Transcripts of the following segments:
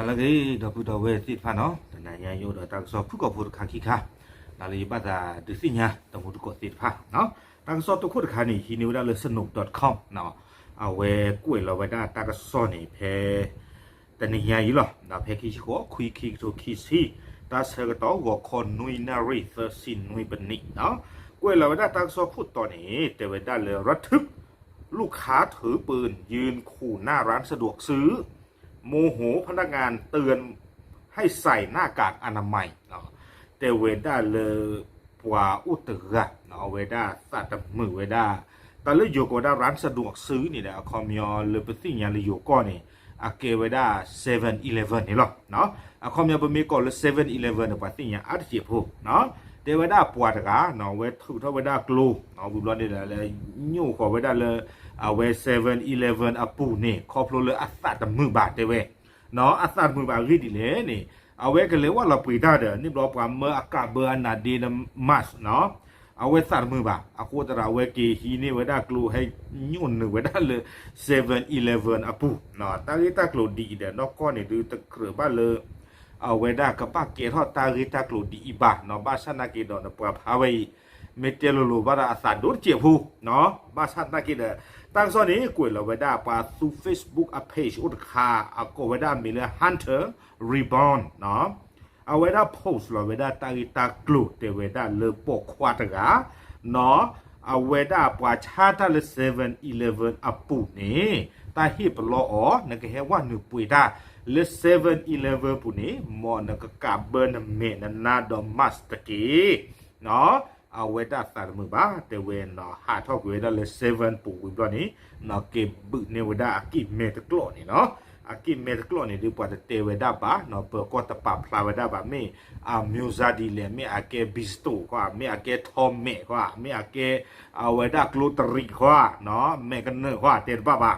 လၢအဂ့ၤ ဒီပုၢ်ဒီဝဲၢ်သ့ၣ်တဖၣ်နီၤ, တနံၤညါယအိၣ်ဒီးတၢ်ကစီၣ်ဖုၣ်ကိာ်ဖိတခါခံခါ, လၢယဘၣ်သးဒုးသ့ၣ်ညါတမူတကိးသ့ၣ်တဖၣ်, တၢ်ကစီၣ်တိခိၣ်တခါန့ၣ် ဟံးန့ၢ်ဝဲဒၣ်လၢ စနိး dot com နီၤ, အဝဲကွဲးလီၤဝဲဒၣ်တၢ်ကစီၣ်န့ၣ်ဖဲ တနံၤညါအံၤလီၤ, ဖဲခံဆံဃိး ခွံ ခံကထိခံဆံ, တၢ်ဆၢကတီၢ်ဂီၤခီနွံနၣ်ရံၣ်သၢဆံနွံပနံးနီၤ, ကွဲးလီၤဝဲဒၣ်တၢ်ကစီၣ်ခိၣ်တီန့ၣ် တဲဝဲဒၣ်လၢ ระทึก ลูกค้าถือปืนยืนขู่หน้าร้านสะดวกซื้อ โมโหพนักงานเตือนให้ใส่หน้ากากอนามัย တဲဝဲဒၣ်လၢ ပှၤအိၣ်တဂၤ အဝဲဒၣ်သးတမုာ်ဝဲဒၣ် တၢ်လၢယိၤကိးဝဲဒၣ် ร้านสะดวกซื้อ န့ၣ်ဒီး အခီပညီလၢပသ့ၣ်ညါလၢယိၤကီၢ်န့ၣ် အကဲဝဲဒၣ် seven eleven န့ၣ်လီၤ. အခီပညီပမ့ၢ်ကိးလၢ seven eleven န့ၣ် ပှၤသ့ၣ်ညါအါတစဲးဖိ တဲဝဲဒၣ်ပှၤတဂၤ အဝဲထုးထီၣ်ဝဲဒၣ်ကျိ ဝံၤဘျီန့ၣ်ဒီး ညိၣ်ဃီၤဝဲဒၣ်လၢ အဝဲ seven eleven အပူၤန့ၣ် ခီဖျိလၢအသးတမုာ်ဘၣ်တဲဝဲ အသးတမုာ်ဘၣ်အဂ့ၢ်ဒ်လဲၣ်န့ၣ် အဝဲကလဲၤဝဲလီၤပှ့ၤတၢ်ဒီး န့ၣ်ဘျီပှၤမၢအကးဘၢအနါဒ့ဒီး mask နီၤ, အဝဲသးတမုာ်ဘၣ် အဃိသတးဒီးအဝဲက့ၤဟံးန့ၢ်ဝဲဒၣ်ကျိ ဟဲညိၣ်နုာ်ဝဲဒၣ်လၢ seven eleven အပူၤ, တၢ်ဂ့ၢ်တၢ်ကျိၤဒ်အံၤဒီး နီၢ်ကီၢ်န့ၣ်ဒုးတကြၢးဘၣ်လၢ အဝဲဒၣ်ကဘၣ်ကဲထီၣ်တၢ်ဂ့ၢ်တၢ်ကျိၤဒ်အံၤဘၣ်နီၤ, ဘၣ်ဆၣ်နာ်က့ဒီးနပှၤဖးဝဲအံၤ မ့ၢ်တဲလိၤလိၤဘၣ်ဒီးအသးဒိၣ်တစဲးဖိ ဘၣ်ဆၣ်နာ်က့ဒီး တၢ်ကစီၣ်န့ၣ် ကွဲးလီၤဝဲဒၣ်ပှၤသူ Facebook အ page အိၣ်တခါ အကိးဝဲဒၣ်မံၤလၢ Hunter Reborn နီၤ, အဝဲဒၣ် post လီၤဝဲဒၣ်တၢ်ဂ့ၢ်တၢ်ကျိၤတဲဝဲဒၣ်လၢပိာ်ခွါတဂၤ နီၤ, အဝဲဒၣ်ပှၤဆါတၢ်လၢ seven eleven အပူၤန့ၣ် တၢ်ဟ့ၣ်ပလီအီၤ နကဟဲဝဲနုာ်ပှ့ၤတၢ်လၢ seven eleven ပူၤန့ၣ် မ်နကကးဘၢနမဲာ်နနါဒီး mask တက့ၢ် နီၤ, အဝဲဒၣ်သးတမုာ်ဘၣ် တဲဝဲနီၤ, ဟးထီၣ်ကွံာ်ဝဲဒၣ်လၢ seven ပူၤဝံၤဘျီန့ၣ် နီၤ က့ၤဘုးန့ၢ်ဝဲဒၣ်အက့ၣ်မဲာ်တကျီၢ်န့ၣ်နီၤ, အက့ၣ်မဲာ်တကျီၢ်န့ၣ်ဒုး ပှၤတတဲဝဲဒၣ်ဘၣ်နီၤ, ပၢၤကီၢ်တပာ်ဖျါဝဲဒၣ်ဘၣ် မ့ၢ်အ မျိုးစား ဒ်လဲၣ်, မ့ၢ်အကဲ ဘံစတိၣ် ခွါ, မ့ၢ်အကဲထီမဲာ် ခွါ, မ့ၢ်အကဲ အဝဲဒၣ်ကျိတရံး ခွါ, မဲာ်ကနၢၣ် ခွါ တဲတဘၣ်ဘၣ်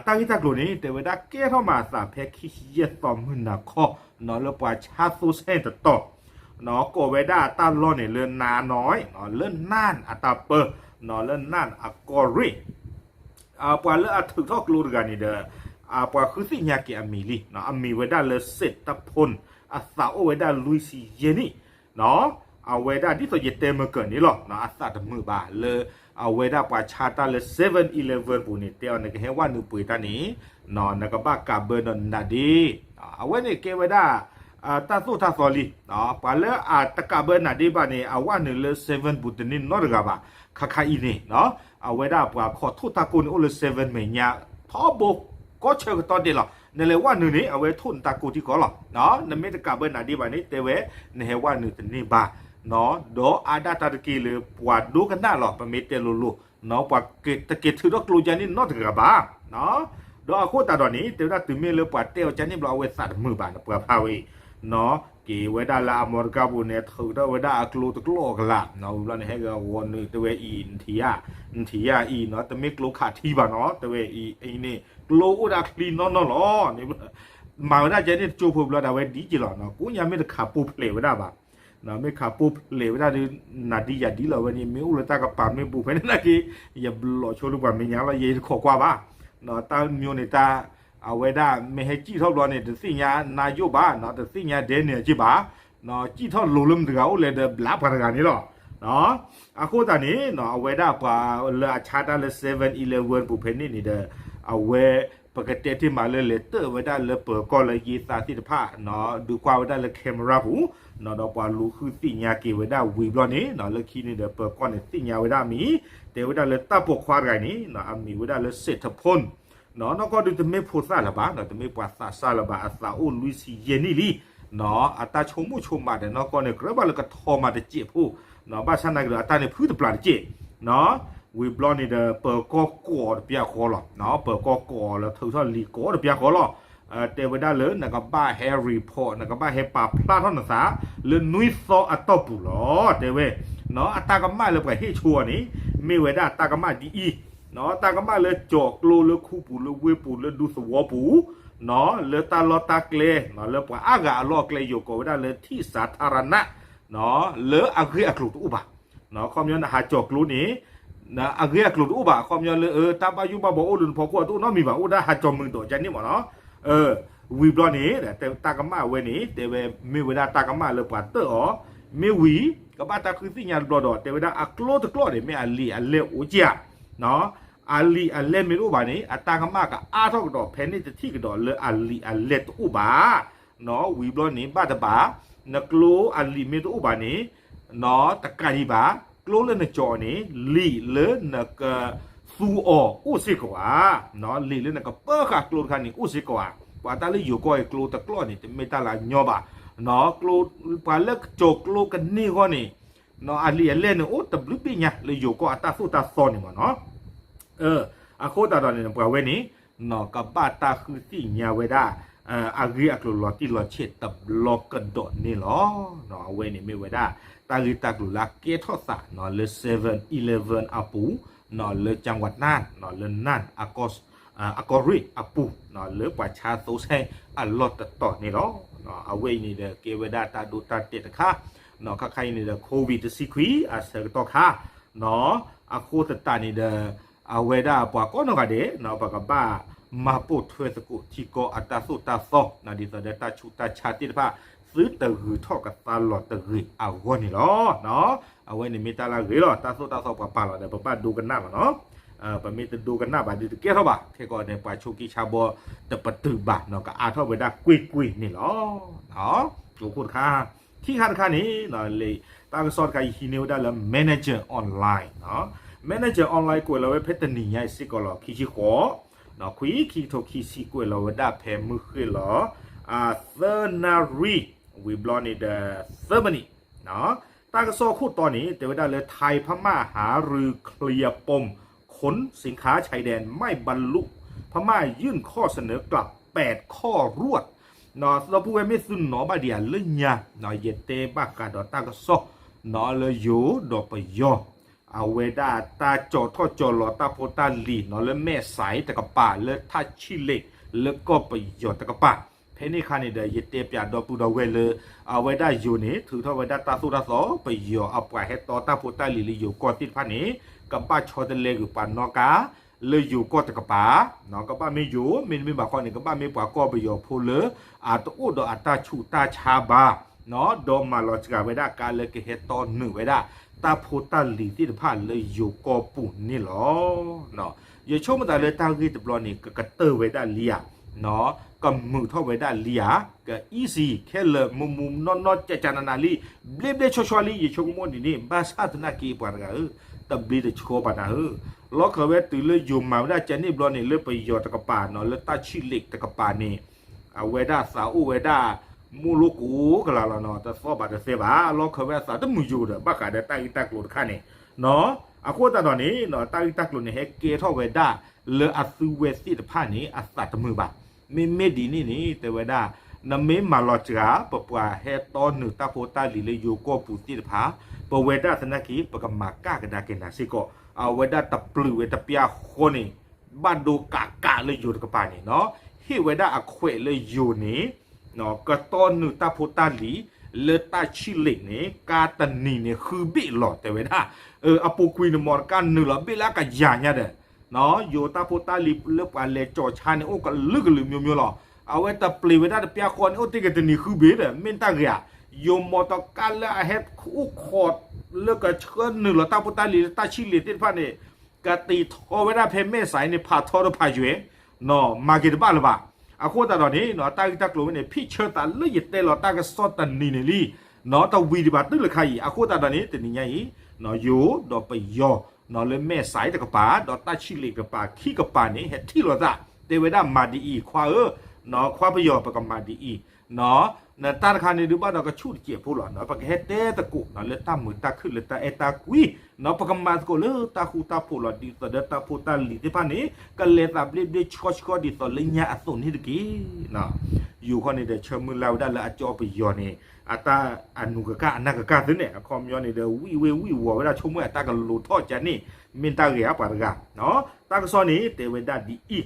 တၢ်ဂ့ၢ်တၢ်ကျိၤန့ၣ် တဲဝဲဒၣ်ကဲထီၣ်မၤအသးဖဲခံဆံယဲၢ်သီမုၢ်နၤခီ နီၤ လၢပှၤဆါသိဆဲၣ်တတီၤ ကိးဝဲဒၣ်တၢ်လီၢ်န့ၣ်လၢ နားနီၢ် နီၤ လၢ နၢၣ် အတၢ်ပၢ နီၤ လၢ နၢၣ် အကီၢ်ရ့ၣ် ပှၤလၢအထုးထီၣ်ကျိတဂၤန့ၣ်ဒီး ပှၤဃုသ့ၣ်ညါက့ၤအမံၤလံ, အမံၤဝဲဒၣ်လၢ စ့းတဖိၣ် အသးအိၣ်ဝဲဒၣ်လွံၢ်ဆံယဲၢ်နံၣ် နီၤ, အဝဲဒၣ်ဒ်သိးယတဲမုၢ်ကၢၢ်န့ၣ်လီၤ, အသးတမုာ်ဘၣ်လၢ အဝဲဒၣ်ပှၤဆါတၢ်လၢ seven eleven ပူၤန့ၣ် တဲအီၤနကဟဲဝဲနုာ်ပှ့ၤတၢ်န့ၣ် နီၤ နကဘၣ်ကးဘၢနနါဒ့, အဝဲန့ၣ်ကဲဝဲဒၣ် တၢ်သိၣ်တၢ်သီလံ, ပှၤလၢအတကးဘၢနါဒ့ဘၣ်န့ၣ် အဝဲနုာ်လၢ seven ပူၤတန့ၢ်နီတဂၤဘၣ်, ခါခါအံၤန့ၣ် အဝဲဒၣ်ပှၤခိးထိၣ်တၢ်ကိၢ်န့ၣ်အိၣ်လၢ seven မဲာ်ညါ ထီဘိ ကီဆၢကတီၢ်ဒဲးလီၤ, နလဲၤဝဲနုာ်န့ၣ် အဝဲထိၣ်နတၢ်ကိၢ်ထံကီၢ်လီၤ, နမ့ၢ်တကးဘၢနါဒ့ဘၣ်န့ၣ် တဲဝဲ နဟဲဝဲနုာ်တန့ၢ်ဘၣ်, ဒီးအါဒၣ်တၢ်တက့ၢ်လၢပှၤဒိကနၣ်လီၤ, ပမ့ၢ်တဲလိၤလိၤ ပှၤတက့ၤထုးထီၣ်ကျိကန့ၣ်နီတဂၤဘၣ်, ဒီးအဃိသတးဒီးန့ၣ် တဲဝဲဒၣ်တုၤမ့ၢ်လၢပှၤတဲအီၤကန့ၣ်ဘျီ အဝဲသးတမုာ်ဘၣ် နပှၤဖးဝဲအံၤ, က့ၤဝဲဒၣ်လၢအမီတကါပူၤန့ၣ် ထုးထီၣ်ဝဲဒၣ်အကျိတကျီၢ်ကလာ်, ဝံၤဘျီန့ၣ် ဟဲဂီၤနုာ် တဲဝဲအံၤ နထံၣ်ဧါ, နထံၣ်ဧါအံၤနီၤ, တမ့ၢ်ကျိခးထံဘၣ်နီၤ, တဲဝဲအံၤ အံၤန့ၣ် ကျိအိၣ်ဒၣ်ချံနီၢ်နီၢ်လီၤ, မၤဝဲဒၣ်ကဲန့ၣ်တကၠိဖိဘျီဒၣ်ဝဲဒ်က့ၤလီၤ, ကိးညါမ့ၢ်တခးပိၢ်ဖျဲးဝဲဒၣ်ဘၣ် မ့ၢ်ခးပိၢ်ဖျဲးဝဲဒၣ်ဒီး နၤဒ်ယၤဒ်လီၤဝဲန့ၣ် မ့ၢ်အိၣ်လၢတၢ်ကပၤမ့ၢ်ပူၤဖဲန့ၣ်နာ်က့ ယဘျီၣ်ဆိလၢပှၤမဲာ်ညါလီၤ ယတခိးကွၢ်ဘၣ်, တၢ်မၠိန့ၣ်တၢ် အဝဲဒၣ်မ့ၢ်ဟဲစံၣ်ထီၣ်ဘျီန့ၣ် တသ့ၣ်ညါနါယိၣ်ဘၣ် တသ့ၣ်ညါဒဲန့ၣ်အက့ၢ်ဘၣ်, စံၣ်ထီၣ်လိၤလၢမတၤတဂၤအိၣ်လဲၣ်ဒီးဘျးပှၤတဂၤန့ၣ်လီၤ. အဃိသတးန့ၣ် အဝဲဒၣ်ပှၤလၢအဆါတၢ်လၢ seven eleven ပူၤဖဲန့ၣ်န့ၣ်ဒီး အဝဲ ပကတဲတ့ၢ်မးလၢလဲၤတၢၣ်ဝဲဒၣ်လၢပၢၤကီၢ်လၢယ့သးသ့ၣ်တဖၣ် ဒုးကွၢ်ဝဲဒၣ်လၢ camera ပူၤ ဒီးပှၤလူၤဃုသ့ၣ်ညါက့ၤဝဲဒၣ်ဝံၤဘျီန့ၣ် လၢခံန့ၣ်ဒီးပၢၤကီၢ်န့ၣ်သ့ၣ်ညါဝဲဒၣ်အမံၤ တဲဝဲဒၣ်လၢတၢ်ပိာ်ခွါတဂၤအံၤန့ၣ် အမံၤဝဲဒၣ်လၢ စ့းထဖိၣ် နီၢ်ကီၢ်ဒုးတမ့ၢ်ဖိသၣ်လၢၤဘၣ် တမ့ၢ်ပှၤသးစၢ်လၢၤဘၣ် အသးအိၣ်လွံၢ်ဆံယဲၢ်နံၣ်လံ, အတၢ်ဆိကမိၣ်ဆိကမးဒီးနီၢ်ကီၢ်န့ၣ် ကြၢးဘၣ်လၢကထီမးတစဲးဖိ, ဘၣ်ဆၣ်နာ်က့ဒီးအတၢ်န့ၣ်ဖုတပျၢ်တစဲး, ဝံၤဘျီန့ၣ်ဒီး ပၢၤကီၢ်ကိးတပျၢ်ဃီလီၤ, ပၢၤကီၢ်ကိးလၢထုးထီၣ်လံာ်ကိးတပျၢ်ဃီလီၤ, တဲဝဲဒၣ်လၢနကဘၣ်ဟဲ report နကဘၣ်ဟဲပာ်ဖျါထီၣ်နသး လၢနွံသီအတီၢ်ပူၤလီၤ တဲဝဲ, အတၢ်ကမၣ်လၢပှၤဟ့ၣ်ဆိအီၤန့ၣ် မ့ၢ်ဝဲဒၣ်တၢ်ကမၣ်ဒ်အံၤ, တၢ်ကမၣ်လၢကၠီၤကျိလၢခူပူၤလၢဝ့ၢ်ပူၤလၢဒူသဝီပူၤ, လၢတၢ်လီၢ်တၢ်ကျဲ, လၢပှၤအါဂၤအလီၢ်အကျဲယိၤကိးဝဲဒၣ်လၢ ထံၣ်စးထါရနၣ်, လၢအဂ့ၢ်အကျိၤတအိၣ်ဘၣ်, ခီပညီနဟးကၠီၤကျိန့ၣ် အဂ့ၢ်အကျိၤတအိၣ်ဘၣ် ခီပညီလၢ တၢ်ဘၣ်ယိၣ်ဘၣ်ဘီအိၣ်လၢနဖီခိၣ်အတအိၣ်နီတမံၤဘၣ် အိၣ်ဒၣ်ဟးကၠီၤမုာ်ဒီးကန့ၣ်မးနီၤ, ဝံၤဘျီန့ၣ် တၢ်ကမၣ်ဝဲန့ၣ် တဲဝဲမ့ၢ်ဝဲဒၣ်တၢ်ကမၣ်လၢပှၤတၢၢ်အီၤ, မ့ၢ်ဝံၤ ကဘၣ်တၢ်ဃုသ့ၣ်ညါတဘျီဒီး တဲဝဲဒၣ်အကျိတကျိန့ၣ် မ့ၢ်အလံာ်အလဲၢ်အိၣ်ကဧါ, အလံာ်အလဲၢ်မ့ၢ်တအိၣ်ဘၣ်န့ၣ် အတၢ်ကမၣ်ကအါထီၣ်ကဒီး ဖဲန့ၣ်တထံၣ်ကဒီးလၢအလံာ်အလဲၢ်တအိၣ်ဘၣ်, ဝံၤဘျီန့ၣ် ဘၣ်တဘၣ် နကျိအလံာ်မ့ၢ်တအိၣ်ဘၣ်န့ၣ် တကးဒံးဘၣ် ကျိလၢနကၠီၤအီၤန့ၣ် လံာ်လၢနကသူအီၤအိၣ်စ့ၢ်ကီးဧါ, လံာ်လၢနကပၢဃာ်ကျိတခါန့ၣ် အိၣ်စ့ၢ်ကီးဧါ, ပှၤတၢ်လၢယိၤကီၢ်အံၤကျိတကျိန့ၣ် တမ့ၢ်တၢ်လၢအညီဘၣ်, ပှၤလၢကၠီၤကျိကန့ၢ်အဂီၢ်န့ၣ် အလံာ်အလဲၢ်န့ၣ် အိၣ်တဘျုးဘ့ၣ်ညါလၢယိၤကီၢ်အတၢ်သိၣ်တၢ်သီန့ၣ်မ့ၢ်နီၤ အဃိသတးဒီးန့ၣ် ပှၤဝဲန့ၣ် ကဘၣ်တၢ်ဃုသ့ၣ်ညါဝဲဒၣ် အဂ့ၢ်အကျိၤလီၤတံၢ်လီၤဆဲးတဘျီကဒီးန့ၣ်လီၤ. အဝဲန့ၣ်မ့ၢ်ဝဲဒၣ် တၢ်ဂ့ၢ်တၢ်ကျိၤလၢအကဲထီၣ်သးလၢ seven eleven အပူၤ လၢ จังหวัดน่าน လၢ น่าน အကီၢ်ရ့ၣ်အပူၤ လၢပှၤဆါသိဆဲအလီၢ်တတီၤန့ၣ်လီၤ. အဝဲအံၤန့ၣ်ဒီး ကဲဝဲဒၣ်တၢ်ဒိတၢ်တဲာ်တခါ ခါခါအံၤန့ၣ်ဒီး COVID တဆံခွံ အဆၢကတီၢ်ခါ အဃိသတးန့ၣ်ဒီး အဝဲဒၣ်ပှၤကိးနီၢ်ဂၤဒဲး ပကဘၣ်မၤပိာ်ထွဲသကိးထံကီၢ်အတၢ်သိၣ်တၢ်သီ ဒ်သိးဒီးတၢ်ဆူးတၢ်ဆါသ့ၣ်တဖၣ် သုတဂုၤထီၣ်ကသါလီၤတဂ့ၤအဂီၢ်န့ၣ်လီၤ. အဝဲန့ၣ်မ့ၢ်တၢ်လၢအဂ့ၤလီၤ. တၢ်သိၣ်တၢ်သီပှၤပာ်လီၤဒီး ပဘၣ်ဒိကနၣ်လီၤနီၤ. ပမ့ၢ်တဒိကနၣ်ဘၣ်ဒီးတကဲထီၣ်ဘၣ်. ခဲကီးန့ၣ် ပှၤဆိးက့ဆါဘီတပတုာ်ဘၣ် ကအါထီၣ်ဝဲဒၣ်ကွ့ၢ်ကွ့ၢ်န့ၣ်လီၤ. အဃိတခါ ခံခါတခါန့ၣ် တၢ်ကစီၣ်တခါအံၤဟံးန့ၢ်ဝဲဒၣ်လၢ Manager Online နီၤ. Manager Online ကွဲးလီၤဝဲဖဲတနံၤညါအံၤစ့ၢ်ကီးလီၤ ခံဆံဃိး ခွံ ခံကထိခံဆံ ကွဲးလီၤဝဲဒၣ်ဖဲမုၢ်ဃ့ၢ်လီၤ သၢနၣ်ရံၣ် ဝံၤဘျီန့ၣ်ဒီး သၢမံးနံး တၢ်ကစီၣ်ခိၣ်တီန့ၣ် တဲဝဲဒၣ်လၢ ไทยพม่าหารือเคลียร์ปมขนสินค้าชายแดนไม่บรรลุ พม่ายื่นข้อเสนอกลับ แปดข้อรวด ဒီပုၢ်ဝဲၢ်မ့ၢ်သုနီၤဘၣ်ဒံးဧါလၢညါ ယတဲဘၣ်ဃးဒီးတၢ်ကစီၣ် လၢယိၤဒီးပယီၤ အဝဲဒၣ်တၢ်ကၠီၤထီၣ်ကၠီၤလီၤတၢ်ဖိတၢ်လံၤနီၤ လၢမဲၢ်စဲးတကပၤ လၢတၢ်ဆံၣ်လ့း လၢကီၢ်ပယီၤတကပၤ ဖဲန့ၣ်အခါန့ၣ်ဒီး ယတဲပၠးဒီပုၢ်ဒီဝဲၢ်လၢ အဝဲဒၣ်ယိၤန့ၣ် ထုးထီၣ်ဝဲဒၣ်တၢ်သိၣ်တၢ်သီ ပယီၤအပှၤဟဲတီတၢ်ဖိတၢ်လံၤလၢယိၤကီၢ်သ့ၣ်တဖၣ်န့ၣ် ကဘၣ်ဆီတလဲကွံာ်ပှၤနီၣ်ကါ လၢယိၤကီၢ်တကပၤ ကဘၣ်မ့ၢ်ယိၤ မ့တမ့ၢ်ဘၣ်ဃီန့ၣ် ကဘၣ်မ့ၢ်ပှၤကီၢ်ပယီၤဖိလၢ အတအိၣ်ဒီးအတၢ်ဆူးတၢ်ဆါဘၣ် ဒီးမၤလီၤစှၤဝဲဒၣ်ကါလၢကဟဲတီနုာ်ဝဲဒၣ် တၢ်ဖိတၢ်လံၤသ့ၣ်တဖၣ်လၢယိၤကီၢ်ပူၤန့ၣ်လီၤ. ယဆိကမိၣ်သးလၢတၢ်ဂ့ၢ်တဘျီန့ၣ် ကကတၢၢ်ဝဲဒၣ်လံဧါ, ကမုာ်ထီၣ်ဝဲဒၣ်လံဧါ, က easy ခဲလၢာ် မုာ်မုာ်နီၢ်နီၢ် ကကနနလံ, ဘျ့ဘျ့ဆှီဆှီလံ ယဆိကမိၣ်ဒ်န့ၣ် ဘၣ်ဆၣ်သနာ်က့ပှၤတဂၤဧၢ, တဘျ့တဆှီဘၣ်နၤဧၢ, လီၢ်ခၢၣ်ဝဲတုၤလၢယိၤမၤဝဲဒၣ်ကန့ၣ်ဘျီန့ၣ် လၢပယီၤတကပၤနီၤ လၢတၢ်ဆံၣ်လ့းတကပၤန့ၣ် အဝဲဒၣ်သးအိၣ်ဝဲဒၣ် မိၢ်လိကိးကလးလီၤနီၤ တသီၣ်ဘၣ်တသဲဘၣ် လီၢ်ခၢၣ်ဝဲအသးတမုာ်ယိာ်ဒီး ဘၣ်ဃးဒီးတၢ်ဂ့ၢ်တၢ်ကျိၤတခါန့ၣ်နီၤ, အဃိသတးဒီးန့ၣ် တၢ်ဂ့ၢ်တၢ်ကျိၤန့ၣ် ဟဲကဲထီၣ်ဝဲဒၣ်လၢအသုဝဲသ့ၣ်တဖၣ်န့ၣ် အသးတမုာ်ဘၣ်. မ့မ့ၢ်ဒ်န့ၣ်န့ၣ် တဲဝဲဒၣ် နမ့ၢ်မၤလီၤစှၤ ပပှၤဟဲတီနုာ်တၢ်ဖိတၢ်လံၤလၢယိၤကီၢ်ပူၤသ့ၣ်တဖၣ် ပဝဲဒၣ်သနာ်က့ ပကမၤကၣ်ကဒါက့ၤနၤစ့ၢ်ကီး အဝဲဒၣ်တပျုာ်ဝဲတပျၢ်ဃီန့ၣ် ဘၣ်ဒိကးကးလၢယိၤတကပၤန့ၣ်နီၤ, ဟ့ၣ်ဝဲဒၣ်အခွဲးလၢယိၤန့ၣ် ကတီနုာ်တၢ်ဖိတၢ်လံၤ လၢတၢ်ဆံၣ်လ့းန့ၣ် ကါတနံၤန့ၣ် ဃုဘ့ၣ်လီၤ တဲဝဲဒၣ်, အပူၤကွံာ်န့ၣ် မီတကါနုာ်လီၤဘ့ၣ်လၢအကယၤညါဒီး ယိၤတၢ်ဖိတၢ်လံၤလၢပှၤလဲၤကၠီၤဆါန့ၣ် အိၣ်ကလုာ်ကလုာ်မျိုးမျိုးလီၤ. အဝဲတပျ့ၤဝဲဒၣ်တပျၢ်ဃီန့ၣ် အိၣ်တ့ၢ်က့ၤတနံၤဃုဘ့ၣ်ဒီး မ့ၢ်တၢ်ဂ့ၤဧါ, ယိၤမီတကါလၢအဟဲအိၣ်ခိးလၢကဆှၢနုာ်လီၤတၢ်ဖိတၢ်လံၤလၢတၢ်ဆံၣ်လ့းသ့ၣ်တဖၣ်န့ၣ် ကတ့ၤထီဝဲဒၣ်ဖဲမဲၢ်စဲးန့ၣ် ဖးထီဒီးဖးယွဲၢ် နီၤ မၤက့ၤတဘၣ်လၢၤဘၣ်. အဃိသတးဒီးန့ၣ် တၢ်ဂ့ၢ်တၢ်ကျိၤဝဲန့ၣ် ဖံးဆၢသးလၢယတဲလီၤတၢ်ကစီၣ်တနံၤန့ၣ်လံ နီၤ တဝံၤဒံးဘၣ်တုၤလၢခါအံၤ အဃိသတးဒီးန့ၣ် တနံၤညါအံၤ ယိၤဒီးပယီၤ နီၤ လၢမဲၢ်စဲးတကပၤ ဒီးတၢ်ဆံၣ်လ့းတကပၤ ခံကပၤန့ၣ် ဟဲထံၣ်လိာ်သး တဲဝဲဒၣ်မၤဒ်အံၤ ခွါဧၢ, နီၤ ခွါပယီၤ ပကမၤဒ်အံၤ နီၤ နတၢ်တခါန့ၣ်ဒုးဘၣ်ဒီးကဆူၣ်တစဲးဖိလီၤ နီၤ ပကဟဲတဲသကိး နီၤ လၢတၢ်မုာ်တၢ်ခုၣ်လၢတၢ်အဲၣ်တၢ်ကွံ နီၤ ပကမၤသကိးလၢတၢ်ဃူတၢ်ဖိးလီၤ ဒ်သိးဒီးတၢ်ဖိတၢ်လံၤသ့ၣ်တဖၣ်န့ၣ် ကလဲၤသးဘျ့ဘျ့ဆှီဆှီဒ်သိးလၢညါအသိးန့ၣ်တက့ၢ်. ယိၤခီန့ၣ်ဒီး ဆၢမုၢ်လၢ်ဝဲဒၣ်လၢအကၠီပယီၤန့ၣ် အတၢ်အနူးကကၢ်အနၢ်ကကၢ်သုန့ၣ် အခီပညီန့ၣ်ဒီး ဝံၣ်ဝ့ၢ်ဝံၣ်ဝီၤဝဲဒၣ် ဆိကမိၣ်အတၢ်ကလိၤထီၣ်ကန့ၣ် မ့ၢ်တၢ်ဂ့ၤဧါပှၤတဂၤ တၢ်ကစီၣ်န့ၣ် တဲဝဲဒၣ်ဒ်အံၤ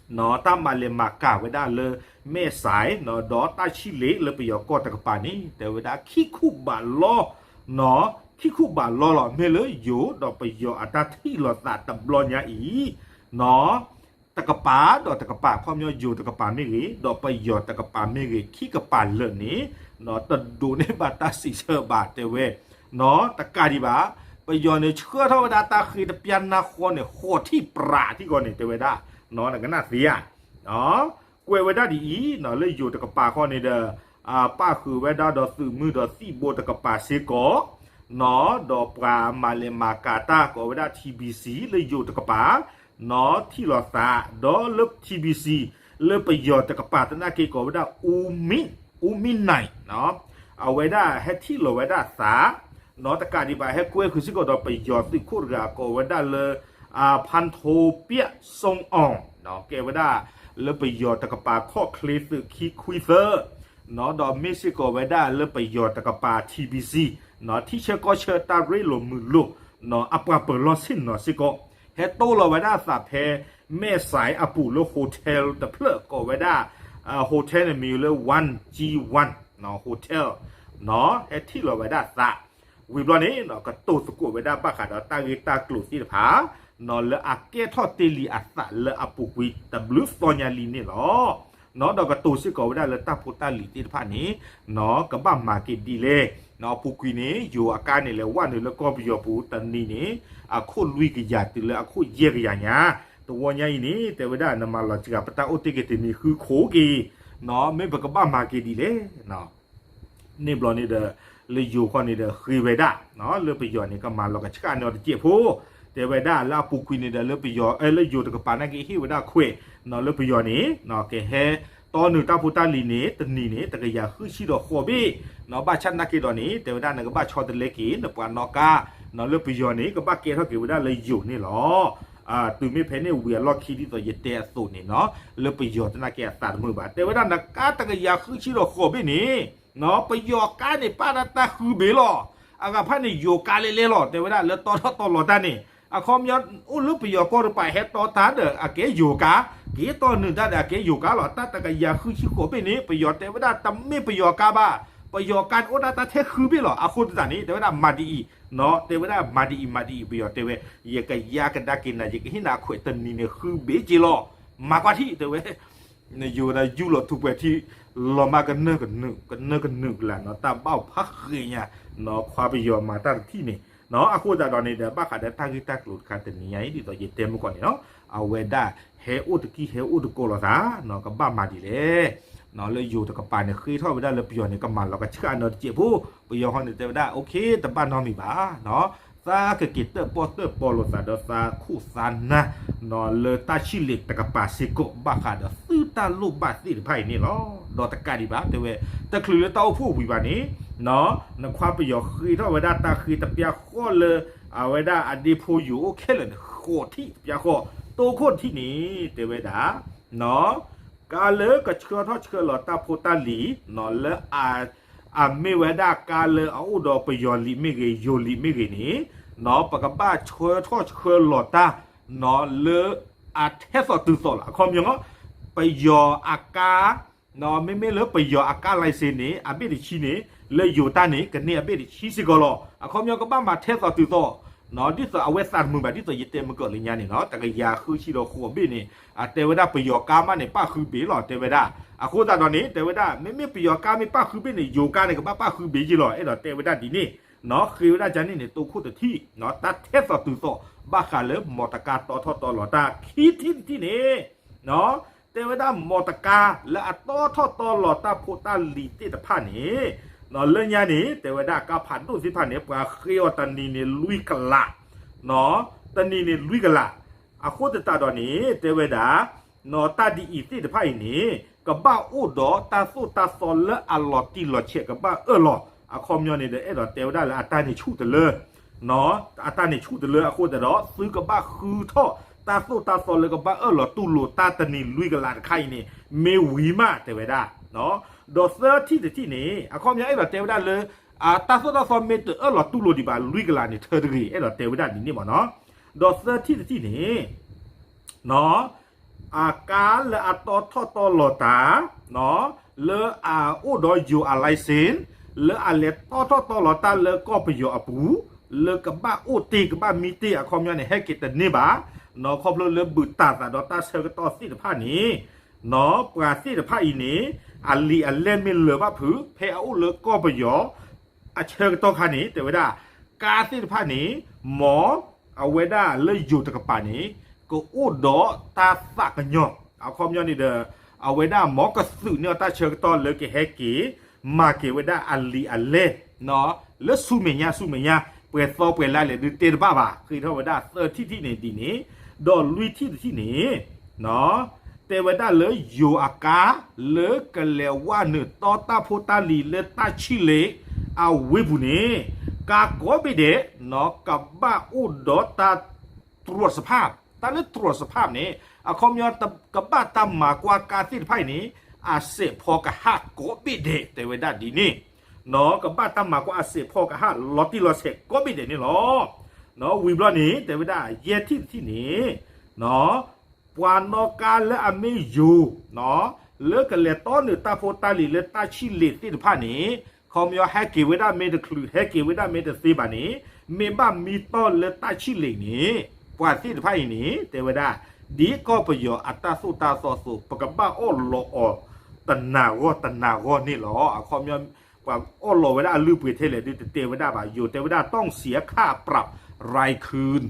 နီၤ တၢ်မၤလဲၤမၤကၤဝဲဒၣ်လၢမဲၢ်စဲး နီၤ ဒီးတၢ်ဆံၣ်လ့းလၢပယီၤကီၢ်တကပၤန့ၣ် တဲဝဲဒၣ်ခံခူၣ်ဘးလီ နီၤ ခံခူၣ်ဘးလီလီၤ မ့ၢ်လၢယိၤဒီးပယီၤအတၢ်ထံၣ်လိာ်သးတဘျီညါအံၤ နီၤ တကပၤဒီးတကပၤ အခီပညီယိၤတကပၤမ့ၢ်ဂ့ၤ ဒီးပယီၤတကပၤမ့ၢ်ဂ့ၤ ခံကပၤလၢာ်န့ၣ် တဒိးန့ၢ်ဘၣ်တၢ်စံးဆၢဘၣ်တဲဝဲ, တကးဒံးဘၣ် ပယီၤန့ၣ်ဆှၢထီၣ်ဝဲဒၣ်တၢ်ဃ့တပျၢ်နၢ်ဃီန့ၣ် ဃိးထံၣ်ပြးထံၣ်ဃီန့ၣ် တဲဝဲဒၣ် နကနၣ်သ့ဧါ ကွဲးဝဲဒၣ်ဒ်အံၤ လၢယိၤတကပၤဃီန့ၣ်ဒီး ပၣ်ဃုာ်ဝဲဒၣ်ဒီးသုးမုၢ်ဒီးသံၣ်ဘိတကပၤစ့ၢ်ကီး ဒီးပှၤမၤလဲၤမၤကၤတၢ်ကိးဝဲဒၣ် ထံဘံစံ လၢယိၤတကပၤ ထံၣ်လီၤသး ဒီးလၢ ထံဘံစံ လၢပယီၤတကပၤသနာ်က့ကိးဝဲဒၣ် အူမံနံၣ် အဝဲဒၣ်ဟဲထံၣ်လီၤဝဲဒၣ်သး ဒီးတကးဒံးဘၣ်ဟဲကွဲဃုာ်စ့ၢ်ကီးဒီးပယီၤသုးခိၣ်တဂၤကိးဝဲဒၣ်လၢ ဖၣ်ထိပျဲၣ်စိအီၤ ကဲဝဲဒၣ်လၢပယီၤတကပၤခီၣ်ချ့သုးခံခွံသၢ ဒီးမ့ၢ်စ့ၢ်ကီးဝဲဒၣ်လၢပယီၤတကပၤ ထံဘံစံ ထံဆၢကီၢ်ဆၢတၢ်ရ့လိာ်မုာ်လိာ် အပှၤပၢၤလီၢ်ဆ့ၣ်နီၤစ့ၢ်ကီး ဟဲတိလီၤဝဲဒၣ်သးဖဲ မဲၢ်စဲးအပူၤလၢ hotel တဖျၢၣ်ကိးဝဲဒၣ် hotel န့ၣ်မ့ၢ်လၢ one G one hotel ဟဲထံၣ်လီၤဝဲဒၣ်သး ဝံၤဘျီန့ၣ် ကတိၤသကိးဝဲဒၣ်ဘၣ်ဃးဒီးတၢ်ဂ့ၢ်တၢ်ကျိၤသ့ၣ်တဖၣ် လၢအကဲထီၣ်တ့ၢ်လံအသးလၢအပူၤကွံာ်တဘျုးသီညါလံန့ၣ်လီၤ. ဒီးကတိၤစ့ၢ်ကီးဝဲဒၣ်လၢတၢ်ဖိတၢ်လံၤသ့ၣ်တဖၣ်န့ၣ် ကဘၣ်မၤက့ၤဒ်လဲၣ်, အပူၤကွံာ်န့ၣ် ယိၤအကါန့ၣ်လဲၤဝဲနုာ်လၢကီၢ်ပယီၤပူၤတနံၤန့ၣ် အခိၣ်လွံၢ်ကယၤတုၤလၢအခိၣ်ယဲၢ်ကယၤညါ, တဝီညါအံၤန့ၣ် တဲဝဲဒၣ်နမၤလီၤစှၤ ပတၢ်အိၣ်တ့ၢ်က့ၤတနံၤဃုခိၣ်က့ၤ, မ့ၢ်ပကဘၣ်မၤက့ၤဒ်လဲၣ် န့ၣ်ဘျီန့ၣ်ဒီး လၢယိၤခီန့ၣ်ဒီးဃ့ဝဲဒၣ် လၢပယီၤန့ၣ် ကမၤလီၤကဆှၣ်န့ၢ်အီၤတစဲးဖိ, တဲဝဲဒၣ်လၢအပူၤကွံာ်န့ၣ်ဒီးလၢပယီၤ လၢယိၤတကပၤနာ်က့ဟ့ၣ်ဝဲဒၣ်ခွဲး လၢပယီၤန့ၣ် ကဟဲတီနုာ်တၢ်ဖိတၢ်လံၤန့ၣ် တနံၤန့ၣ် တကယၤဃုဆံဒီးဃိးဘ့ၣ်, ဘၣ်ဆၣ်နာ်က့ဒီးန့ၣ် တဲဝဲဒၣ်နကဘၣ်ဆီတလဲက့ၤ နပှၤနီၣ်ကါ လၢပယီၤန့ၣ် ကဘၣ်ကဲထီၣ်က့ၤဝဲဒၣ်လၢယိၤန့ၣ်လီၤ. တုၤမ့ၢ်ဖဲန့ၣ်ဝံၤအလီၢ်ခံဒ်သိးယတဲအသိးန့ၣ်နီၤ လၢပယီၤသနာ်က့အသးတမုာ်ဘၣ် တဲဝဲဒၣ်နကါတကယၤဃုဆံဒီးဃိးဘ့ၣ်န့ၣ် ပယီၤကါန့ၣ် ပာ်ဒၣ်တၢ်ဃုဘ့ၣ်လီၤ. အဂၤဖၣ်န့ၣ် ယိၤကါလဲၣ်လဲၣ်လီၤ. တဲဝဲဒၣ်လၢတီထီၣ်တီလီၤတၢ်န့ၣ် အခီပညီ အိၣ်လၢပယီၤကီၢ်တပၤ ဟဲတီတၢ်ဒီးအကဲယိၤကါ, က့ၤတီနုာ်တၢ်ဒီးအကဲယိၤကါလီၤ. တၢ်တကယၤဃုဆံဃိးဘ့ၣ်န့ၣ် ပယီၤတဲဝဲဒၣ်တမ့ၢ်ပယီၤကါဘၣ်. ပယီၤကါန့ၣ်အိၣ်ဒၣ်တၢ်ထဲဃုဘ့ၣ်လီၤ. အဃိသတးန့ၣ် တဲဝဲဒၣ်မၤဒ်အံၤ, တဲဝဲဒၣ်မၤဒ်အံၤ မၤဒ်အံၤ ပယီၤတဲဝဲ, ယကယါကဒါက့ၤနၤ ယကဟ့ၣ်နၤအခွဲးတနံၤန့ၣ် ဃုဘ့ၣ်က့ၤလီၤ. မၤကွၢ်ထံၣ် တဲဝဲ နယိၤဒီးယူၢ်လီၤထူးပှဲၤထံ လီၤမၢ်ကနၢၢ်ကနုာ် ကနၢၢ်ကနုာ်ကလာ်နီၤ တၢ်ဘၣ်ဖးဃ့ညါ ခွါပယီၤမၤတၢ်တထံၣ်န့ၣ် အဃိသတးဒီးန့ၣ်ဒီး ဘၣ်ဃးဒီးတၢ်ဂ့ၢ်တၢ်ကျိၤတခါတနံၤညါအံၤ ဒ်သိးယတဲမုၢ်ကီၢ်န့ၣ်နီၤ အဝဲဒၣ်ဟဲအိၣ်တကံၢ်ဟဲအိၣ်တကိးလိာ်သး ကဘၣ်မၤဒ်လဲၣ် လၢယိၤတကပၤန့ၣ် ဃ့ထီၣ်ဝဲဒၣ်လၢပယီၤန့ၣ် ကမၤလီၤကဆှၣ်နီၤတစဲးဖိ ပယီၤဟီန့ၣ် တဲဝဲဒၣ် okay တဘၣ်နီတမံၤဘၣ် သးကက့ၤတၢၣ်ပီၣ်တၢၣ်ပီလိာ်သးဒီးသးခိၣ်သးနၢ် လၢတၢ်ဆံၣ်လ့ၤတကပၤစ့ၢ်ကီး ဘၣ်ဃးဒီးသုတၢ်လိၣ်ဘၣ်သ့ၣ်တဖၣ်အံၤန့ၣ်လီၤ. ဒီးတကးဒံးဘၣ် တဲဝဲ တချုးလၢတၢ်အိၣ်ဖှိၣ်ဝံၤဘၣ်န့ၣ် နခွါပယီၤဃ့ထီၣ်ဝဲဒၣ်တၢ်ဃ့တပျၢ်ဃီလၢ အဝဲဒၣ်အဒ့ဖိယိၤအိၣ်ခဲလၢာ်န့ၣ် ဃိးထံၣ်တပျၢ်ဃီ တိခိၣ်တထံၣ်န့ၣ် တဲဝဲဒၣ် ကါလၢကဆှၢထီၣ်ဆှၢလီၤတၢ်ဖိတၢ်လံၤ လၢ အမ့ၢ်ဝဲဒၣ်ကါလၢအအိၣ်ဒီးပယီၤလံာ်မ့ၢ်ဂ့ၤ ယိၤလံာ်မ့ၢ်ဂ့ၤန့ၣ် ပကဘၣ်ဆှၢထီၣ်ဆှၢလီၤတၢ် လၢအထဲသိးတုၤသိးလီၤ. အခီပညီ ပယီၤအကါ မ့မ့ၢ်လၢပယီၤအကါ license န့ၣ် အဘ့ၣ်တဆံန့ၣ် လၢယိၤတၢ်န့ၣ် ကန့ၢ်အဘ့ၣ်တဆံစ့ၢ်ကီးလီၤ. အခီပညီကဘၣ်မၤထဲသိးတုၤသိး ဒ်သိးအဝဲသးတမုာ်ဘၣ် ဒ်သိးယတဲမုၢ်ကီၢ်လၢညါန့ၣ်နီၤ တကယၤဃုဆံဒီးဃိးဘ့ၣ်န့ၣ် အတဲဝဲဒၣ်ပယီၤကါမးန့ၣ် ပၣ်ဃုဘ့ၣ်လီၤ တဲဝဲဒၣ်. အဃိသတးဒီးန့ၣ် တဲဝဲဒၣ် မ့မ့ၢ်ပယီၤကါမ့ၢ်ပၣ်ဃုဘ့ၣ်န့ၣ် ယိၤကါန့ၣ် ကဘၣ်ပၣ်ဃုဘ့ၣ်ယ့ၢ်လီၤ အဲၣ်ဒိးတဲဝဲဒၣ်ဒ်န့ၣ်နီၤ ဃ့ဝဲဒၣ်ကန့ၣ်န့ၣ် တိခိၣ်တထံၣ် တၢ်ထဲသိးတုၤသိး ဘၣ်ဃးလၢမီတကါတီထီၣ်တီလီၤတၢ် ခံထံၣ်တထံၣ်န့ၣ် တဲဝဲဒၣ်မီတကါလၢအတီထီၣ်တီလီၤတၢ်ဖိတၢ်လံၤသ့ၣ်တဖၣ်န့ၣ် လၢညါန့ၣ် တဲဝဲဒၣ်ကါဖးဒိၣ်သ့ၣ်တဖၣ်န့ၣ် ပှၤဃ့အီၤတနံၤန့ၣ်လွံၢ်ကလး တနံၤန့ၣ်လွံၢ်ကလး. အဃိသတးဒီးန့ၣ် တဲဝဲဒၣ် တၢ်ဒ်အံၤသ့ၣ်တဖၣ်အံၤန့ၣ် ကဘၣ်အိၣ်ဒီးတၢ်သိၣ်တၢ်သီလၢအလီၤတံၢ်လီၤဆဲး ကဘၣ်အၢၣ်လီၤ. အခီပညီန့ၣ်ဒီး အဲၣ်ဒိးတဲဝဲဒၣ်လၢအတၢ်န့ၣ်ဆူၣ်တလၢ အတၢ်န့ၣ်ဆူၣ်တလၢအဃိသတးဒီး သုကဘၣ်ဃုထီၣ်တၢ်သိၣ်တၢ်သီလၢကဘၣ်အၢၣ်လီၤတူၢ်လိာ်တၢ်တနံၤလွံၢ်ကလးတခါအံၤန့ၣ် မ့ၢ်ဝံၤမး တဲဝဲဒၣ်. ဒီးသၢထံၣ်တထံၣ်န့ၣ် အခီပညီအဲၣ်ဒိးတဲဝဲဒၣ်လၢ အတၢ်သိၣ်တၢ်သီမ့ၢ်တအၢၣ်လီၤတူၢ်လိာ်ဒံးဘၣ် လွံၢ်ကလးန့ၣ် ထၢတဂ့ၤ အဲၣ်ဒိးတဲဝဲဒၣ်ဒ်န့ၣ်မ့ၢ်နီၤ. ဒီးသၢထံၣ်တထံၣ်န့ၣ် အကါလၢအတီထီၣ်တီလီၤတၢ် လၢအအိၣ်ဒီးယိၤအ license လၢအလဲၤတီထီၣ်တီလီၤတၢ်လၢကီၢ်ပယီၤအပူၤ လၢကဘၣ်အိၣ်တ့ၢ်ကဘၣ်မံတ့ၢ်အခီပညီန့ၣ် ဟဲက့ၤတန့ၢ်ဘၣ် ခီဖျိလၢဘုၣ်တၢ်သးဒီးတၢ်ဆၢကတီၢ်သ့ၣ်တဖၣ်န့ၣ် ပှၤသ့ၣ်တဖၣ်အံၤန့ၣ် အလံာ်အလဲၢ်မ့ၢ်လၢာ်ဘၣ်ဖုး ဖဲအအိၣ်လၢကီၢ်ပယီၤ အဆၢကတီၢ်ခါန့ၣ် တဲဝဲဒၣ် ကါသ့ၣ်တဖၣ်န့ၣ် မ်အဝဲဒၣ်လၢယိၤတကပၤန့ၣ် ကအိၣ်ဒီးတၢ်သးကညီၤ အခီပညီန့ၣ်ဒီး အဝဲဒၣ်မ်ကသုးန့ၢ်အီၤတၢ်ဆၢကတီၢ်လၢကဟဲက့ၤ မၤက့ၤဝဲဒၣ်အလံာ်အလဲၢ် လၢဆူမဲာ်ညါဆူမဲာ်ညါ ပှဲၤသီပှဲၤလါလဲၣ်ဒုးတဲတဘၣ်ဘၣ် ဃ့ထီၣ်ဝဲဒၣ်သၢထံၣ်တထံၣ်န့ၣ်ဒ်န့ၣ် ဒီးလွံၢ်ထံၣ်တထံၣ်န့ၣ် တဲဝဲဒၣ်လၢယိၤအကါ လၢကလဲၤဝဲနုာ်တီတၢ်ဖိတၢ်လံၤလၢတၢ်ဆံၣ်လ့ၤအဝ့ၢ်ပူၤန့ၣ် ကါကိးဘ့ၣ်ဒဲး ကဘၣ်အိၣ်ဒီးတၢ် တြီးစဖၣ် တၢ်လၢတြီးစဖၣ်န့ၣ် အခီပညီ ကဘၣ်တၢ်မၤကွၢ်ကါသ့ၣ်တဖၣ်အံၤန့ၣ် အစဲးဖီကဟၣ်ကိးဘ့ၣ်ဒဲး တဲဝဲဒၣ်ဒ်န့ၣ် ကဘၣ်တၢ်မၤကွၢ်အစဲးဖီကဟၣ်လီၤတံၢ်လီၤဆဲးကိးဘ့ၣ်ဒဲးန့ၣ်လီၤ. ဝံၤဘျီန့ၣ် တဲဝဲဒၣ်ယဲၢ်ထံၣ်တထံၣ်န့ၣ် ပှၤနီၣ်ကါလၢအမ့ၢ်ယိၤ လၢကလဲၤတီနုာ်တၢ်ဖိတၢ်လံၤလၢတၢ်ဆံၣ်လ့ၤသ့ၣ်တဖၣ်န့ၣ် ခီပညီဟဲက့ၤဝဲဒၣ်မ့ၢ်တချုး ဟဲက့ၤဝဲဒၣ်မ့ၢ်တသ့ဘၣ်န့ၣ် မ့ၢ်ဘၣ်မံတီၢ်လၢတၢ်ဆံၣ်လ့ၤန့ၣ် ပှၤသ့ၣ်တဖၣ်အံၤန့ၣ် တဲဝဲဒၣ် ဒ်ကီၢ်ပယီၤအတၢ်သိၣ်တၢ်သီအသိး ပကဘၣ်အီၣ်လီးအီၤတနၤဂီၢ်တနၤဂီၢ်န့ၣ်လီၤ. အခီပညီ ပှၤအီၣ်လီးဝဲဒၣ်အလုၢ်အပှ့ၤထဲလဲၣ်ဒုးတတဲဝဲဒၣ်ဘၣ် ယိၤတဲဝဲဒၣ် ต้องเสียค่าปรับรายคืน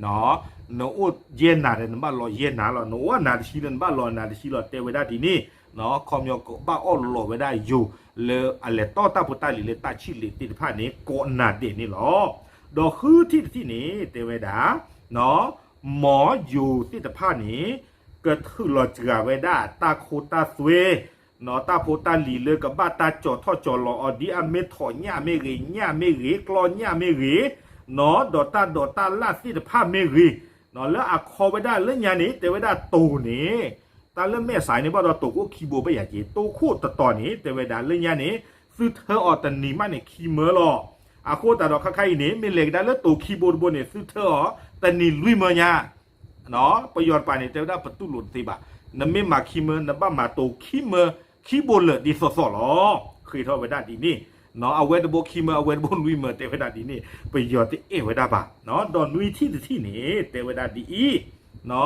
နအိၣ်ယဲၢ်နၤဒီး နဘၣ်လီၤယဲၢ်နၤလီၤ, နအိၣ်အနၤတဆံဒီး နဘၣ်လီၤအနၤတဆံလီၤ တဲဝဲဒၣ်ဒ်န့ၣ်, ခီပညီကဘၣ်အီၣ်လီးဝဲဒၣ်ယိၤလၢအလဲၤတီတၢ်ဖိတၢ်လံၤလၢတၢ်ဆံၣ်လ့ၤသ့ၣ်တဖၣ်န့ၣ် ကိးနၤဒဲးန့ၣ်လီၤ. ဒီးဃုထံၣ်တထံၣ်န့ၣ် တဲဝဲဒၣ် မ်ယိၤသ့ၣ်တဖၣ်န့ၣ် ကထုးလီၤစှၤဝဲဒၣ်တၢ်ခိတၢ်သွဲ တၢ်ဖိတၢ်လံၤလၢကဘၣ်တၢ်ကၠီၤထီၣ်ကၠီၤလီၤအီၤ ဒ်အမ့ၢ်ထိးညၣ်မ့ၢ်ဂ့ၤ, ညၣ်မ့ၢ်ဂ့ၤ, ကျီညၣ်မ့ၢ်ဂ့ၤ, ဒီးတၢ်ဒိးတၢ်လၣ်သ့ၣ်တဖၣ်မ့ၢ်ဂ့ၤ, လၢအခီဝဲဒၣ်လၢညါန့ၣ် တဲဝဲဒၣ်တိၤန့ၣ် တၢ်လၢမဲာ်ဆှးန့ၣ် ဘၣ်ဒီးတိၤခိၣ်ခံဘိဘၣ်ယၤက့ၤ တိၤခိၣ်တတီၤန့ၣ် တဲဝဲဒၣ်လၢညါန့ၣ် သုထၢအီၤတနံၤမးန့ၣ်ခံမၢလီၤ. အဃိသတးဒီးခါခါအံၤန့ၣ် မ့ၢ်လဲၤကဒါလၢတိၤခံဘိတဘိန့ၣ် သုထၢအီၤတနံၤလွံၢ်မၢညါ ပယီၤတပၤန့ၣ် တဲဝဲဒၣ်ပတူၢ်လိာ်တသ့ဘၣ်. နမ့ၢ်မၤခံမၢ နဘၣ်မၤတိၤခံမၢ ခံဘိလၢာ်ဒ်သိးသိးလီၤ. ဃ့ထီၣ်ဝဲဒၣ်ဒ်န့ၣ်, အဝဲတဘိခံမၢ အဝဲတဘိလွံၢ်မၢ တဲဝဲဒၣ်ဒ်န့ၣ် ပယီၤတအဲၣ်ဝဲဒၣ်ဘၣ်. ဒီးနွံထံၣ်တထံၣ်န့ၣ် တဲဝဲဒၣ်ဒ်အံၤ,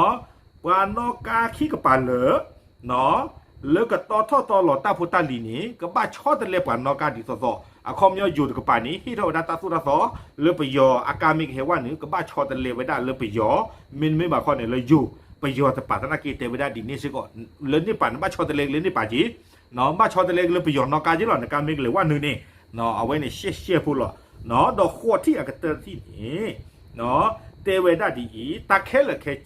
ပှၤနီၣ်ကါခံကပၤလၢာ် လၢကတီထီၣ်တီလီၤတၢ်ဖိတၢ်လံၤန့ၣ် ကဘၣ်ဆီတလဲပှၤနီၣ်ကါဒ်သိးသိး, အခီပညီယိၤတကပၤန့ၣ် ဟ့ၣ်ထီၣ်ဝဲဒၣ်တၢ်သိၣ်တၢ်သီ လၢပယီၤအကါမ့ၢ်ကဟဲဝဲနုာ် ကဘၣ်ဆီတလဲဝဲဒၣ်လၢပယီၤ, မ့တမ့ၢ်ဘၣ်ခီန့ၣ်လၢယိၤ, ပယီၤတပၤသနာ်က့တဲဝဲဒၣ်ဒ်န့ၣ်စ့ၢ်ကီး, လၢန့ၣ်ပၤနဘၣ်ဆီတလဲက့ၤလၢန့ၣ်ပၤက့ၤ, ဘၣ်ဆီတလဲက့ၤလၢပယီၤနီၣ်ကါက့ၤလီၤ နကါမ့ၢ်ကလဲၤဝဲနုာ်န့ၣ်, အဝဲန့ၣ်ရှဲရှဲဖိလီၤ. ဒီးဃိးထံၣ်အကတၢၢ်တထံၣ်န့ၣ် တဲဝဲဒၣ်ဒ်အံၤ တၢ်ခဲလၢာ်ခဲဆ့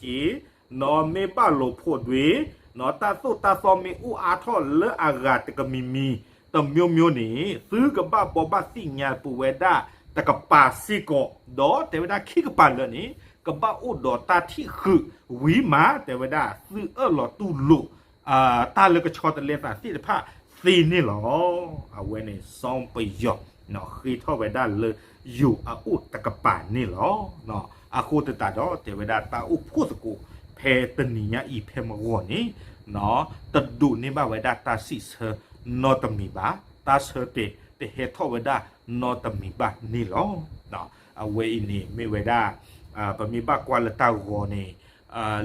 မ့ၢ်ဘၣ်လိာ်ဖိးဒွံး, တၢ်သိၣ်တၢ်သီမ့ၢ်အိၣ်အါထီၣ်လၢအဂၤတကမံၤမံၤ တမျိုးမျိုးန့ၣ် သုကဘၣ်ဘိးဘၣ်သ့ၣ်ညါပဝဲဒၣ်တကပၤစ့ၢ်ကီး, ဒီးတဲဝဲဒၣ်ခံကပၤလၢာ်န့ၣ် ကဘၣ်အိၣ်ဒီးတၢ်ထံၣ်ဃုာ်ဝံၤမး တဲဝဲဒၣ်သုအၢၣ်လီၤတူၢ်လိာ် တၢ်လၢကဆီတလဲသးသ့ၣ်တဖၣ်သ့န့ၣ်လီၤ. အဝဲန့ၣ်စီၤပယီၤ ဃ့ထီၣ်ဝဲဒၣ်လၢယိၤအအိၣ်တကပၤန့ၣ်လီၤ. အဃိသတးဒီးတဲဝဲဒၣ်တၢ်အိၣ်ဖှိၣ်သကိး ဖဲတနံၤညါအံၤဖဲမုၢ်ဂီၤန့ၣ် တဒိးန့ၢ်ဘၣ်ဝဲဒၣ်တၢ်စံးဆၢနီတမံၤဘၣ်, တၢ်ဆၢတဲာ်တဟဲထီၣ်ဝဲဒၣ်နီတမံၤဘၣ်န့ၣ်လီၤ. အဝဲအံၤန့ၣ်မ့ၢ်ဝဲဒၣ် ပမ့ၢ်ဘၣ်ကွၢ်လၢတၢ်ဂီၤန့ၣ်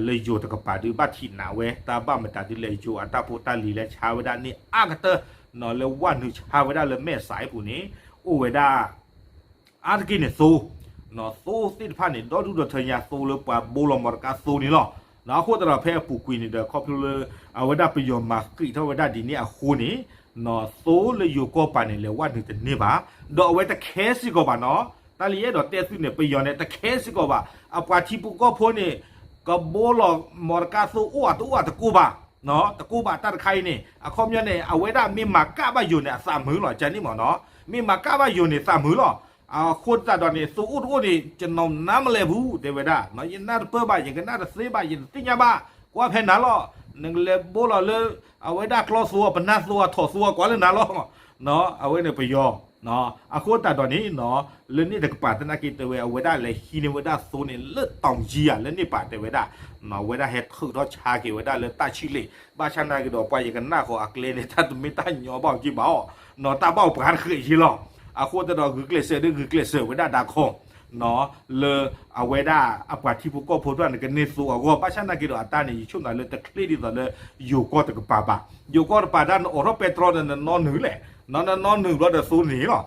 လၢယိၤတကပၤဒုးဘၣ်ထံးနးဝဲ တၢ်ဘၣ်မတၤဒုးလဲၣ် ယိၤအတၢ်ဖိတၢ်လံၤလၢဆါဝဲဒၣ်န့ၢ်အါကတၢၢ် လၢဝဲနုာ်ဆါဝဲဒၣ်လၢမဲာ်ဆှးအပူၤန့ၣ် အိၣ်ဝဲဒၣ် အါတက့ၢ်န့ၣ်သိ, သိသ့ၣ်တဖၣ်န့ၣ် ဒီဒူၣ်ဒီထၢညါ သိလၢပှၤဘိလီၤမီတကါသိန့ၣ်လီၤ. အဃိသတးဒီးဖဲအပူၤကွံာ်န့ၣ်ဒီး ခီဖျိလၢ အဝဲဒၣ်ပယီၤမၤဃံးထီၣ်ဝဲဒၣ်ဒ်န့ၣ်အဃိန့ၣ် သိလၢယိၤကီၢ်ပၤန့ၣ် လဲၤဝဲနုာ်တန့ၢ်ဘၣ်, ဒီးအဝဲတခဲစ့ၢ်ကီးဘၣ်နီၤ, တၢ်လၢယအဲၣ်ဒိးတဲသုန့ၣ် ပယီၤန့ၣ် တခဲစ့ၢ်ကီးဘၣ်, အပှၤထံဖိကီၢ်ဖိန့ၣ် ကဘိလီၤမီတကါသိအိၣ်အတအိၣ်အတကိးဘၣ် တကိးဘၣ်တၢ်တခါအံၤန့ၣ် အခီပညီန့ၣ် အဝဲဒၣ်မ့ၢ်မၤကၣ်ဘၣ်ယိၤန့ၣ် အသးမုာ်လီၤ ကန့ၣ်မ့ၢ်နီၤ, မ့ၢ်မၤကၣ်ဘၣ်ယိၤန့ၣ် သးမုာ်လီၤ. အဃိသတးဒီးန့ၣ် သိအိၣ်တအိၣ်န့ၣ် ကျွန်တော်နားမလည်ဘူး တဲဝဲဒၣ်, ယနၢ်တပၢၢ်ဘၣ် ယကနၣ်တသ့ဘၣ် ယတသ့ၣ်ညါဘၣ်, ကွၢ်ဖဲနၤလီၤ, နကလဲၤဘိလီၤလၢ အဝဲဒၣ်ကျီသိအပနၢ်သိအထိးသိအကွၢ်လၢနၤလီၤ. အဝဲန့ၣ်ပယီၤ အဃိသတးဒီးန့ၣ် လၢန့ၣ်တကပၤသနာ်က့တဲဝဲ အဝဲဒၣ်လဲၤဟံးန့ၢ်ဝဲဒၣ်သိန့ၣ် လၢတီၤယံယၤလၢန့ၣ်ပၤတဲဝဲဒၣ်, အဝဲဒၣ်ဟဲထုးထီၣ်ဆါက့ၤဝဲဒၣ်လၢတၢ်ဆံၣ်လ့ၤ, ဘၣ်ဆၣ်နာ်က့ၤဒီး ပှၤယကနၣ်ဃီၤအကျဲန့ၣ် တၢ်တမ့ၢ်တၢ်ညီဘၣ်က့ၤဘၣ်အီၤ, တၢ်ဘၣ်အိၣ်ပှၤတဃဲးယ့လီၤ. အဃိသတးဒီးဂုာ်ကျဲးစၢးဒ်ဂုာ်ကျဲးစၢးဝဲဒၣ်ဒၣ်ခီ လၢအဝဲဒၣ်အပှၤထံဖိကီၢ်ဖိတဖၣ်န့ၣ် ကန့ၢ်သိအဂီၢ် ဘၣ်ဆၣ်သနာ်က့ဒီး အတၢ်န့ၣ် ယဆိကမိၣ်လၢတချ့ဒ်သိးလၢ ယိၤကီၢ်တကပၤဘၣ်. ယိၤကီၢ်တကပၤဒၣ် နအိးထီၣ်ပဲတြီဒီး နနီနုာ်လဲၣ်, နနီနုာ်ဘျီဒီးသိန့ၣ်လီၤ.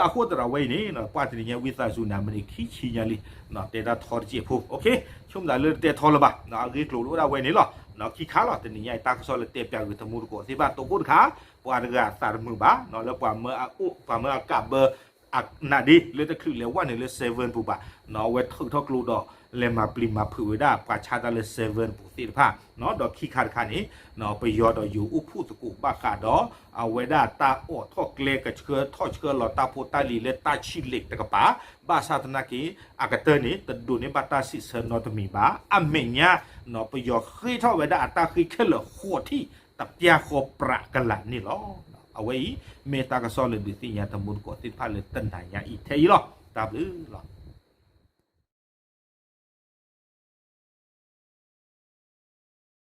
အဃိသတးဒီးအဝဲအံၤန့ၣ် ပှၤတနံၤညါ ဝံသးစူၤန့ၣ် မ့ၢ်န့ၣ်ခံဆံညါလံ, တဲဒၣ်ထီတစဲးဖိ, ဆိကမိၣ်လၢတဲထီလၢၤဘၣ်, အဂ့ၢ်ကျိၤလၢအိၣ်ဒၣ်ဝဲန့ၣ်လီၤ. ခံခါလီၤ တနံၤညါအံၤ တၢ်ကစီၣ်လၢတဲပၠးဂ့ၤတမူတကိးသ့ၣ်တဖၣ် တိခိၣ်တခါ, ပှၤတဂၤအသးတမုာ်ဘၣ်, လၢပှၤမၢအအိၣ် ပှၤမၢအကးဘၢ အနးဒ့လၢတချုးလဲၤဝဲန့ၣ်လၢ seven ပူၤဘၣ်, အဝဲထုးထီၣ်ကျိဒီး လဲၤမၤပျံၤမၤဖုးဝဲဒၣ်ပှၤဆါတၢ်လၢ seven ပူၤသ့ၣ်တဖၣ်, ဒီးခံခါတခါန့ၣ် ပယီၤဒီးယိၤအိၣ်ဖှိၣ်သကိးဘၣ်ဃးဒီး အဝဲဒၣ်တၢ်အိးထီၣ်ကျဲကဆှၢထီၣ်ဆှၢလီၤတၢ်ဖိတၢ်လံၤလၢတၢ်ဆံးလ့းတကပၤ, ဘၣ်ဆၣ်သနာ်က့ အကတၢၢ်န့ၣ် တဒိးန့ၢ်ဘၣ်တၢ်စံးဆၢနီတမံၤဘၣ်. အမဲာ်ညါ ပယီၤဃ့ထီၣ်ဝဲဒၣ်အတၢ်ဃ့ခဲလၢာ်ဃိးထံၣ် တပျၢ်ဃီပြးကလးန့ၣ်လီၤ. အဝဲအံၤ မ့ၢ်တၢ်ကစီၣ်လၢဒုးသ့ၣ်ညါတမူတကိးသ့ၣ်တဖၣ်လၢတနၤညါအံၤထဲအံၤလီၤ. တၢ်ဘျုးလီၤ.